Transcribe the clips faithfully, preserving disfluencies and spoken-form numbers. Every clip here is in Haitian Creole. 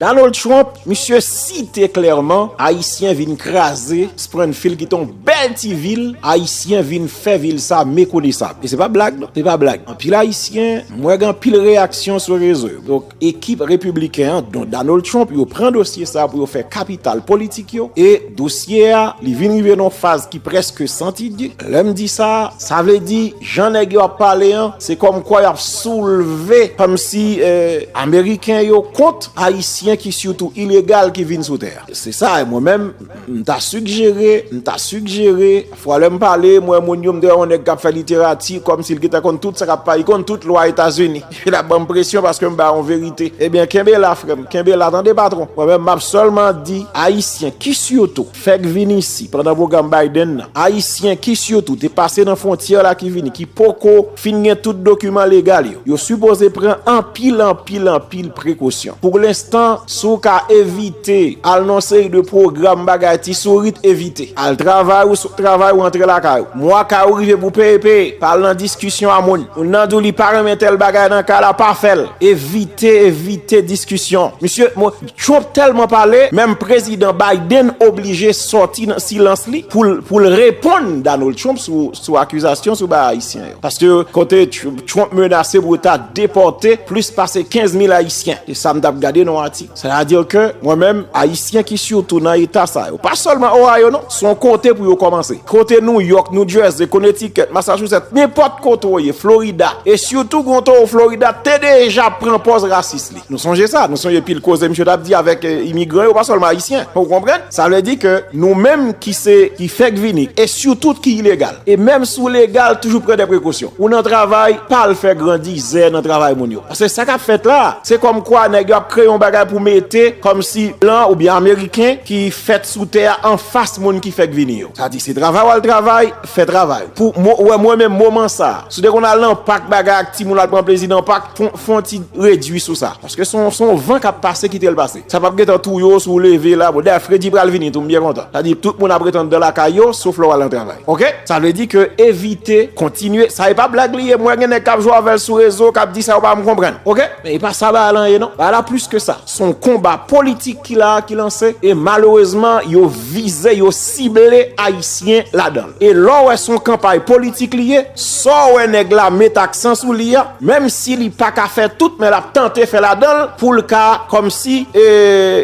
Donald Trump, misye site klèman, Ayisyen vin kraze Springfield, ki te yon bèl ti vil, Ayisyen vin fè vil sa mekonesab. E se pa blag, non, se pa blag. Anpil Ayisyen, m wè gen anpil reyaksyon sou rezo yo. Donk, ekip repibliken an, donk Donald Trump, yo pran dosye sa pou yo fè kapital politik yo. E dosye a, li vin rive nan faz ki prèske santidye. Lè m di sa, sa vle di, jan nèg yo ap pale an, se kòmkwa y ap soulve, kòmsi, eh, Ameriken yo kont Ayisyen ki sitou ilegal ki vin sou tè a. Se sa, mwen menm, m ta sigjere, m ta sigjere, fwa lè m pale, m wè moun yo, m te wè yon nèg k ap fè literati, kòmsi l gentan konn tout sa k ap pale, li konn tout lwa Etazini. L ap ban m presyon paske m ba yon verite. Ebyen, kenbe la, frè m, kenbe la, tande patwon. Mwen menm, m ap sèlman di, Ayisyen ki sitou fèk vin isi pandan pwogram Biden nan, Ayisyen ki sitou te pase nan fwontyè la ki vini, ki poko fin gen tout dokiman legal yo, yo sipoze pran anpil, anpil, anpil prekosyon. Pou lenstan, si w ka evite al nan seri de pwogram, bagay, ti sourit, evite. Al travay ou, sot travay ou, antre lakay ou. Mwa kay ou rive pou peye, peye. Pa al nan diskisyon a moun. Moun nan di w li pa renmen tèl bagay nan kay la, pa fè l. Evite, evite diskisyon. Misye, mo-, Trump tèlman pale, menm prezidan Biden oblije sòti nan silans li pou l, pou l reponn Donald Trump sou, sou akizasyon sou bay Ayisyen yo. Paske kote Tr-, Trump menase pou ta depòte plis pase kenz mil Ayisyen. E sa m t ap gade nan atik. Sètadi ke mwen menm, Ayisyen ki sitou nan eta sa yo, pa sèlman Ohio non, se yon kote pou yo kòmanse. Kote New York, New Jersey, Connecticut, Massachusetts, nenpòt kote w ye, Florida, e sitou Gonto, Florida te deja pran pòz rasis li. Nou sonje sa, nou sonje pil koze misye t ap di avèk, eh, imigran yo, pa sèlman Ayisyen. Ou konprann? Sa vle di ke nou menm ki se, ki fèk vini, e sitou ki ilegal. E menm si w legal, toujou pran de prekosyon. Ou nan travay, pa al fè grandizè nan travay moun yo. Paske sa k ap fèt la, se kòmkwa nèg yo ap kreye yon bagay pou mete kòmsi blan oubyen ameriken ki fèt sou tè a anfas moun ki fèk vini yo. Sa di, se travay w al travay, fè travay ou. Pou mo-, wè, mwen menm, moman sa, si w te konn al nan pak, bagay ak timoun, al pran plezi nan pak, fon, fon ti redui sou sa. Paske se yon, se yon van k ap pase, kite l pase. Sa p ap gentan touye w si w leve la. Bon, dayè, fredi pral vini tou, m byen kontan. Sa di, tout moun ap ret anndan lakay yo, sof lè w al nan travay. Oke? Sa vle di ke evite, kontinye. Sa e pa blag li ye. Mwen gen nèg k ap jwe avè l sou rezo, k ap di sa yo pa m konprann. Oke? Men e pa sa bagay lan ye non. Bagay la plis ke sa. Se yon konba politik ki la, ki lanse. E malerezman, yo vize, yo sible Ayisyen ladan l. E lè w wè se yon kanpay politik li ye, sa w wè nèg la met aksan sou li a, menm si li pa ka fè tout, men l ap tante fè ladan l pou l ka kòmsi, e,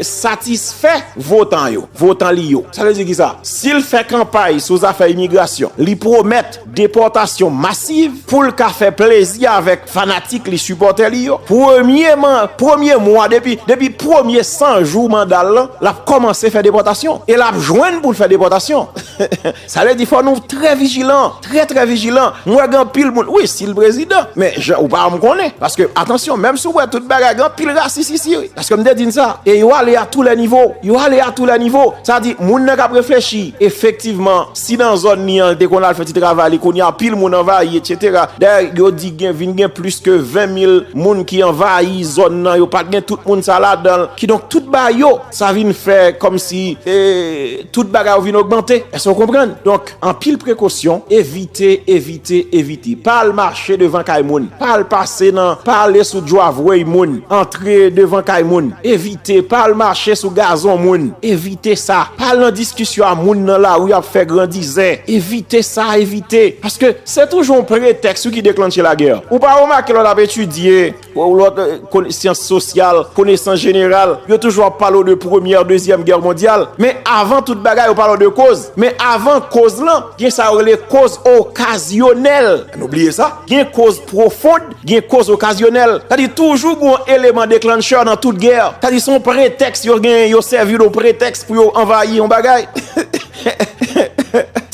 satisfè votan yo, votan li yo. Sa vle di ki sa? Si l fè kanpay sou zafè imigrasyon, li pwomèt depòtasyon masiv pou l ka fè plezi avèk fanatik li, sipòtè li yo. Premye man, premye mwa, depi, depi premye san jou manda l lan, l ap kòmanse fè depòtasyon. E l ap jwenn pou l fè depòtasyon. Sa vle di fò nou trè vijilan, trè, trè vijilan. M wè gen anpil moun, wi, si l prezidan, men jan, ou pa janm konnen. Paske, atansyon, menm si w wè tout bagay, gen anpil rasis isi, wi. Paske m te di n sa. E yo ale a tou lè nivo. Yo ale a tou lè nivo. Sa di, moun nan k ap reflechi, efektivman, si nan zòn li an, li te konn al fè ti travay li, kounye a anpil moun anvayi, etsetera. Dayè, yo di gen, vin gen plis ke ven mil moun ki anvayi zòn nan, yo pa t gen tout moun sa ladan l. Kidonk, tout bagay yo, sa vin fè kòmsi, e, tout bagay yo vin ogmante. Èske w konprann? Donk, anpil prekosyon, evite, evite, evite. Pa al mache devan kay moun. Pa al pase nan, pa ale sou driveway moun, antre devan kay moun. Evite, pa al mache sou gazon moun. Evite sa. Pa al nan diskisyon a moun nan lari ap fè grandizè. Evite sa, evite. Paske se toujou yon pretèks wi ki deklanche lagè. Ou pa remake lè w t ap etidye, ou lòt, eh, kone-, syans sosyal, konesans jeneral, yo toujou ap pale w de premyè, dezyèm gè mondyal. Men avan tout bagay, yo pale w de koz. Men avan koz lan, gen sa yo rele koz okazyonèl. Nou bliye sa. Gen koz pwofon, gen koz okazyonèl. Sa di toujou gen yon eleman deklanchè nan tout gè. Sa di se yon pretèks yo genyen, yo sèvi de yon pretèks pou yo anvayi yon bagay.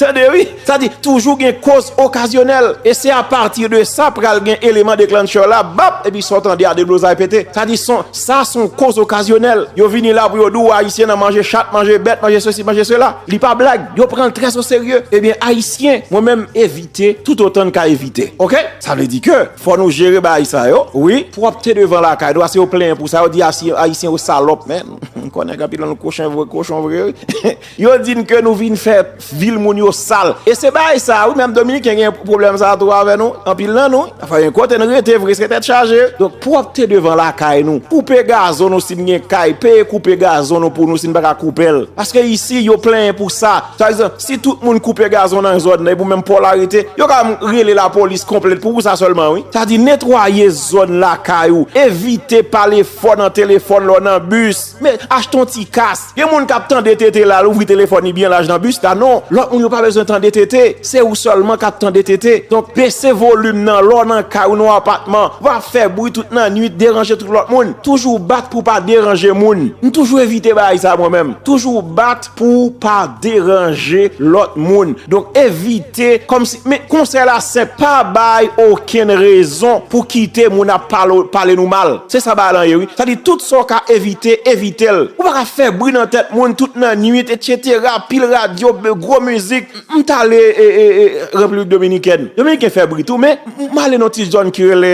Tande wi, sa di toujou gen koz okazyonèl. E se apati de sa pral gen eleman deklanchè la, bap, epi sa w tande a deblozay pete. Sa di son, sa se yon koz okazyonèl. Yo vini la pou yo di w Ayisyen nan manje chat, manje bèt, manje sesi, manje sela. Li pa blag. Yo pran l trè o serye. Ebyen, Ayisyen, mwen menm, evite toutotan n ka evite. Oke? Sa vle di ke fò nou jere bagay sa yo. Wi, pwòpte devan lakay nou, ase yo plenyen pou sa, yo di Ayisyen, Ayisyen yo salòp, men. M konnen gen anpil nan nou kochon vre, kochon vre, wi. Yo di n ke nou vin fè vil moun yo sal. E se bagay sa, wi, menm Dominiken gen pwoblèm sa tou avè nou. Anpil nan nou, wi. Anfen, kote n rete vre, se tèt chaje. Donk, pwòpte devan lakay nou. Koupe gazon nou si n gen kay, peye koupe gazon nou pou nou si n pa ka koupe l. Paske isi, yo plenyen pou sa. Pa egzanp, si tout moun koupe gazon nan zòn nan, epi ou menm pa w la rete, yo ka rele lapolis konplèt pou, pou sa sèlman, wi. Sa di netwaye zòn lakay ou, evite pale fò nan telefòn lè w nan bis. Men achte yon ti kas. Gen moun k ap tande tete la, l ouvri telefòn li byen laj nan bis la. Non, lòt moun yo pa bezwen tande tete. Se ou sèlman k ap tande tete. Donk, bese volim nan lè w nan kay ou, nan apatman. W ap fè bri tout nan nwit, deranje tout lòt moun. Toujou bat pou pa deranje moun. M toujou evite bagay sa mwen menm. Toujou bat pou pa deranje lòt moun. Donk, evite, kòmsi, men konsèy la senp, pa bay okenn rezon pou kite moun ap pale, pale nou mal. Se sa bagay lan ye, wi. Sa di tout sa w ka evite, evite l. Ou pa ka fè bri nan tèt moun tout nan nwit, etsetera, pil radyo, gwo mizik. M t ale e, e, e, Repiblik Dominikèn. Dominiken fè bri tou, men m, m ale nan ti zòn ki rele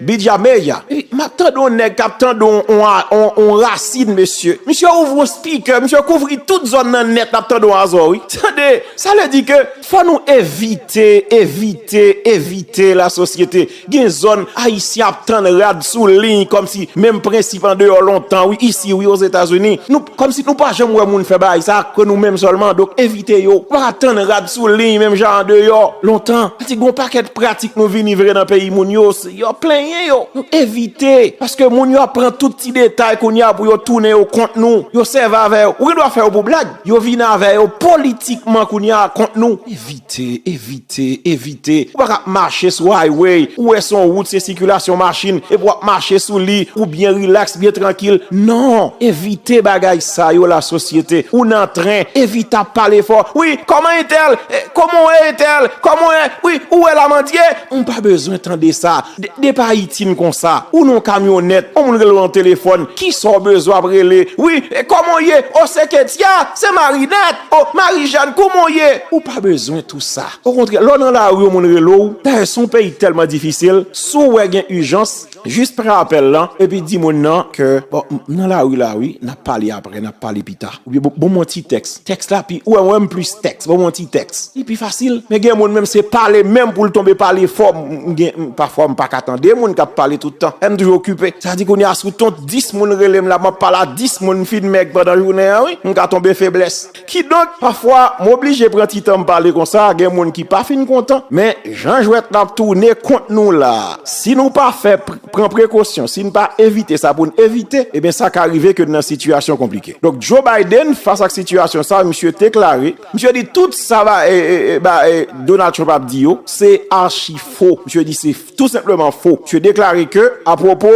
Bijameya. Epi m ap tande yon nèg k ap tande yon, yon, yon, yon rasin, mesye. Misye ouvri yon spikè, misye kouvri tout zòn nan nèt, l ap tande yon azò, wi. Tande, sa vle di ke fò nou evite, evite, evite lasosyete. Gen zòn Ayisyen ap tann rad sou liy kòmsi menm prensip andeyò lontan, wi, isi, wi, Ozetazini. Nou, kòmsi nou pa janm wè moun fè bagay sa, ke nou menm sèlman. Donk, evite yo. Ou pa ka tann rad sou liy menm jan andeyò lontan. Sa di gon pakèt pratik nou vini vre nan peyi moun yo, se, yo plenyen yo. Donk, evite. Paske moun yo ap pran tout ti detay kounye a pou yo tounen yo kont nou. Yo sèvi avè yo. Ou gen dwa fè yo pou blag. Yo vin avè yo politikman kounye a kont nou. Evite, evite, evite. Ou pa ka ap mache sou highway. Ou wè se yon wout, se sikilasyon machin. Epi w ap mache sou li. Ou byen rilaks, byen trankil. Non. Evite bagay sa yo, lasosyete. Ou nan tren. Evite ap pale fò. Wi, kòman entèl? Eh, kòman w ye, entèl? Kòman w ye? Wi, ou wè la, mandye? M pa bezwen tande sa. De, de pa itin konsa. Ou nan yon kamyonèt, yon moun rele w nan telefòn, kisa w bezwen ap rele? Wi, e kòman w ye? O, se Ketia, se Marinette. O, Marijàn, kòman w ye? Ou pa bezwen tou sa. Okontrè, lè w nan lari, yon moun rele w, dayè, se yon peyi tèlman difisil, si w wè gen ijans, jis pran apèl lan, epi di moun nan ke, bon, m nan lari la, wi, n ap pale apre, n ap pale pita. Oubyen, bon, bon, m yon ti tèks. Tèks la pi, ou wè, mwen, m plis tèks. Bon, m yon ti tèks. Li pi fasil. Men gen moun menm se pale menm pou l tonbe pale fò. M, m gen, m, pafwa m pa ka tande moun k ap pale tout tan. E m toujou okipe. Sa di kounye a sou ton dis moun rele m la, m ap pale a dis moun, m fin mèg pandan jounen an, wi. M ka tonbe feblès. Kidonk, pafwa, m oblije pran ti tan m pale konsa, gen moun ki pa fin kontan. Men, jan jwèt la ap tounen kont nou la. Si nou pa fè pr-, pran prekosyon, si n pa evite sa pou n evite, ebyen sa ka rive ke n nan sitiyasyon konplike. Donk, Joe Biden, fas ak sitiyasyon sa, misye deklare, misye di tout sa ba, e, e, e, ba, e, Donald Trump ap di yo, se achi fo. Misye di se tou senpleman fo. Misye deklare ke, apwopo,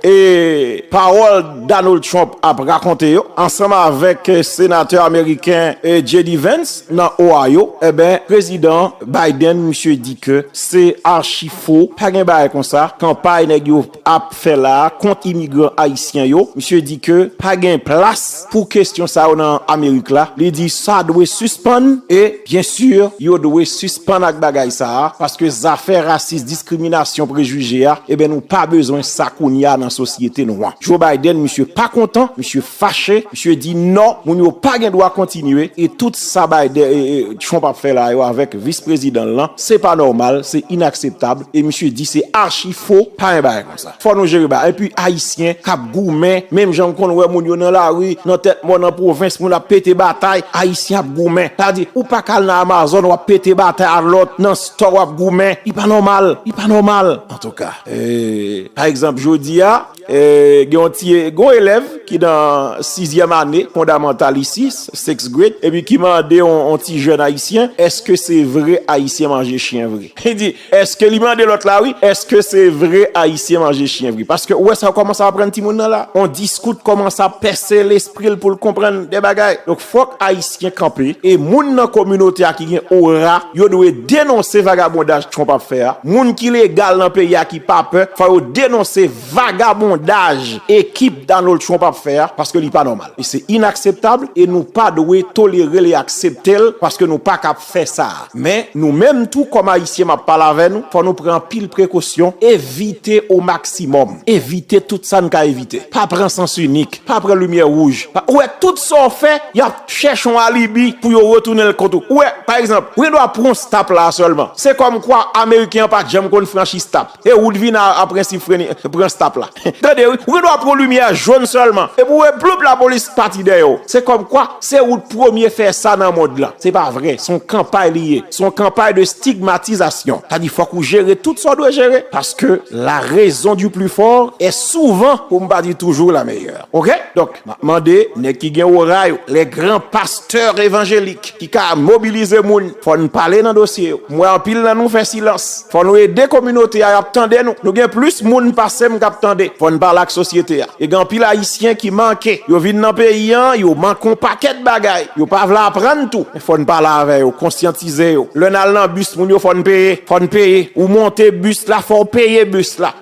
e, pawòl Donald Trump ap rakonte yo, ansanm avèk, e, senatè ameriken, e, J D Vance nan Ohio, eben, prezidan Biden, misye di ke se achi fo, pa gen bagay konsa, kanpay nèg yo ap fè la a kont imigran ayisyen yo. Misye di ke pa gen plas pou kesyon sa yo nan Amerik la. Li di sa dwe sispann e, byen si, yo dwe sispann ak bagay sa a, paske zafè rasis, diskriminasyon, prejije a, eben, nou pa bezwen sa kounye a nan sosyete nou an. Joe Biden, misye pa kontan, misye fache, misye di non, moun yo pa gen dwa kontinye, e tout sa Biden, e, e, Trump ap fè la yo avèk vis prezidan l lan, se pa nòmal, se inakseptab, e misye di se achi fo, pa gen bagay konsa. Fò nou jere bagay. Epi Ayisyen k ap goumen, menm jan m konn wè moun yo nan lari, nan tèt mòn, nan pwovens, moun ap pete batay, Ayisyen ap goumen. Sa di, ou pa ka al nan Amazon, w ap pete batay ak lòt, nan store w ap goumen. Li pa nòmal, li pa nòmal. Antouka, e, pa egzanp, jodi a, e, gen yon ti, gen yon elèv ki nan sizyèm ane fondamantal isi, sixth grade, epi ki mande yon, yon ti jèn ayisyen, èske se vre Ayisyen manje chen vre? Li di, èske, li mande lòt la, wi, èske se vre Ayisyen manje chen vre? Paske ou wè sa kòmanse aprann timoun nan la. On diskout kòmanse ap pèse lespri l pou l konprann de bagay. Donk, fòk Ayisyen kanpe. E moun nan kominote a ki gen ora, yo dwe denonse vagabondaj Trump ap fè a. Moun ki legal nan peyi a ki pa pè, fò yo denonse vagabondaj vakabondaj ekip Donald Trump ap fè a, paske li pa nòmal. E se inakseptab, e nou pa dwe tolere l e aksepte l, paske nou pa ka ap fè sa. Men, nou menm tou, kòm Ayisyen, m ap pale avè nou, fò nou pran anpil prekosyon, evite o maksimòm. Evite tout sa n ka evite. Pa pran sans inik, pa pran limyè wouj. Pa, ou wè, tout sa w fè, y ap chèche yon alibi pou yo retounen l kont ou. Ou wè, pa egzanp, ou gen dwa pran yon stop la sèlman. Se kòmkwa Ameriken an pa t janm konn franchi stop. E ou t vin a, a prensip freni, pran stop la. Tande, wi. Ou gen dwa pran limyè jòn sèlman. Epi ou wè, ploup, lapolis pati dèyè w. Se kòmkwa, se ou t premye fè sa nan mond lan. Se pa vre. Se yon kanpay li ye. Se yon kanpay de stigmatizasyon. Sa di, fòk ou jere tout sa w dwe jere. Paske la raison du plus fort est souvent, pou m pa di toujours, la meilleure. Oke? Donk, m ap mande nèg ki gen ora yo, les grands pasteurs évangéliques, ki ka mobilize moun, fò n pale nan dosye yo. M wè anpil nan nou fè silans. Fò nou ede kominote a, y ap tande nou. Nou gen plis moun pase m k ap tande. Fò n pale ak sosyete a. E gen anpil Ayisyen ki manke. Yo vin nan peyi an, yo manke yon pakèt bagay. Yo pa vle aprann tou. Men fò n pale avè yo, konsyantize yo. Lè n al nan bis moun yo, fò n peye. Fò n peye. Ou monte bis la, fò w peye bis la.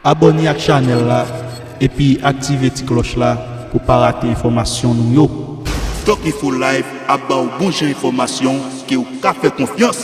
Abòne ak chanèl la epi aktive ti klòch la pou pa rate enfòmasyon nou yo. Talk Info Live ap ba w bon jan enfòmasyon ke w ka fè konfyans.